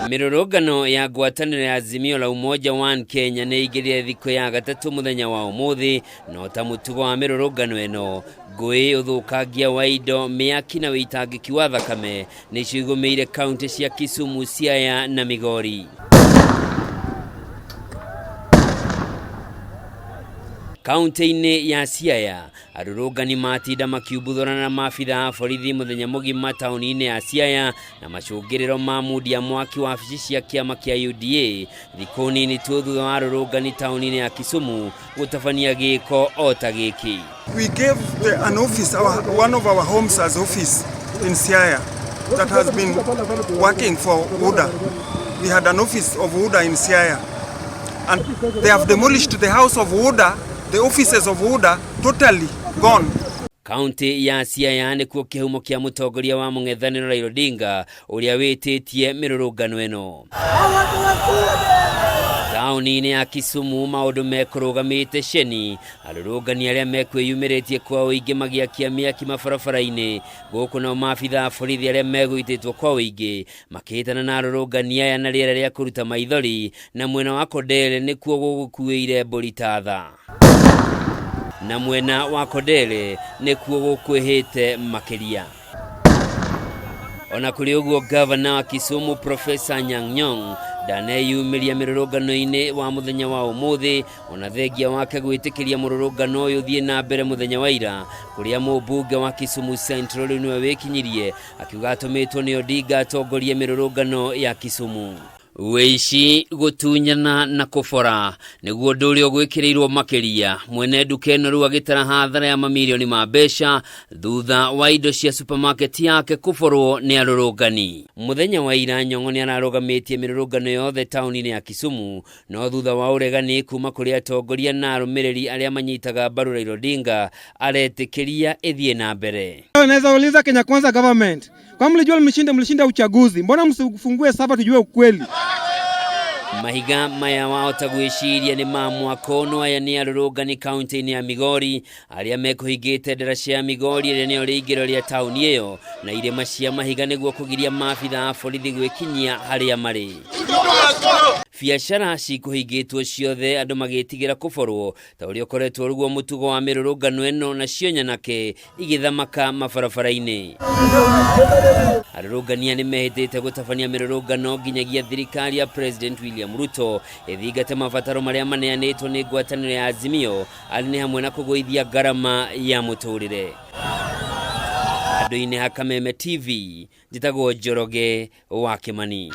Mĩrũrũngano ya ngwatanĩro ya Azimio la Umoja One Kenya nĩ ĩingĩrire thikũ ya gatatũ mũthenya wa ũmũthĩ, no ta mũtugo wa mĩrũrũngano ĩno, ngũĩ, ũthũkangia wa indo, mĩaki na wĩitangĩki wa thakame nĩcio igũmĩire kaunti cia Kisumu, Siaya na Migori. Kaunti-inĩ ya Siaya, arũrũngani matinda makiumbuthũrana na maabitha a borithi mũthenya mũgima taũni-inĩ ya Siaya na macũngĩrĩro ma mundia mwaki wabici cia kĩama kĩa UDA thikũ nini tu thutha wa arũrũngani taũni-inĩ ya Kisumu gũtabania gĩko o ta gĩkĩ. We gave an office, one of our homes as office in Siaya that has been working for UDA. We had an office of UDA in Siaya, and they have demolished the house of UDA, the offices of UDA, totally gone. Kaunti ya Siaya nĩkuo kĩhumo kĩa mũtongoria wa mũng'ethanĩro Raila Odinga ũrĩa wĩtĩtie mĩrũrũngano ĩno. Taũni-inĩ ya Kisumu maũndũ mekũrũgamĩte ceni, arũrũngani arĩa mekwĩyumĩrĩtie kwa ũingĩ magĩakia mĩaki mabarabara-inĩ, gũkũ nao maabitha a borithi arĩa megũitĩtwo kwa ũingĩ makĩhĩtana na arũrũngani aya na rĩera rĩa kũruta maithori, na mwena wa Kondele nĩkuo gũgũkuĩire mbũri ta tha. Na mwena wa Kondele nĩkuo gũkwĩhĩte makĩria. Ona kũrĩ ũguo, gavana wa Kisumu Profesa Anyang' Nyong'o ndaneyumĩria mĩrũrũngano-inĩ wa mũthenya wa ũmũthĩ, ona thengia wake gwĩtĩkĩria mũrũrũngano ũyũ ũthiĩ na mbere mũthenya wa ira, kũrĩa mũmbunge wa Kisumu Central rĩu nĩwe wĩkinyirie akiuga atũmĩtwo nĩ Odinga atongorie mĩrũrũngano ya Kisumu. Wĩici, gũtunyana na kũbora nĩguo ũndũ ũrĩa ũgwĩkĩrĩirwo makĩria. Mwene nduka ĩno rĩu agĩtara hathara ya mamirioni ma mbeca thutha wa indo cia supermarket yake kũborwo nĩ arũrũngani. Mũthenya wa ira Nyong'o nĩ ararũgamĩtie mĩrũrũngano yothe taũni-inĩ ya Kisumu, no thutha wa ũregani kuma kũrĩ atongoria na arũmĩrĩri arĩa manyitaga mbaru Raila Odinga aretĩkĩria ĩthiĩ na mbere. Naweza uliza Kenya Kwanza government, kwa mlijua mlishinda uchaguzi, mbona msifungue saba tujue ukweli? Mahiga maya wahota gwĩciria nĩ ma mwako, no aya nĩ arũrũngani kaunti-inĩ ya Migori arĩa mekũhingĩte ndaraca ya Migori ĩrĩa nĩyo rĩingĩro rĩa taũni ĩyo na irĩma cia mahiga nĩguo kũgiria maabitha a borithi gwĩkinyia harĩa marĩ. Biacara cikũhingĩtwo ciothe andũ magĩtigĩra kũborwo ta ũrĩa ũkoretwo ruo mũtugo wa mĩrũrũngano ĩno, nacio nyanake igĩthamaka mabarabara-inĩ. Arũrũngania nĩ mehĩtĩte gũtabania mĩrũrũngano nginyagia thirikari ya President William Ruto ĩthingate mabataro marĩa maneanĩtwo nĩ ngwatanĩro ya Azimio, arĩ nĩ hamwe na kũgũithia ngarama ya mũtũrĩre. Andũ-inĩ ha Kameme TV, njĩtagwo Njoroge wa Kĩmani.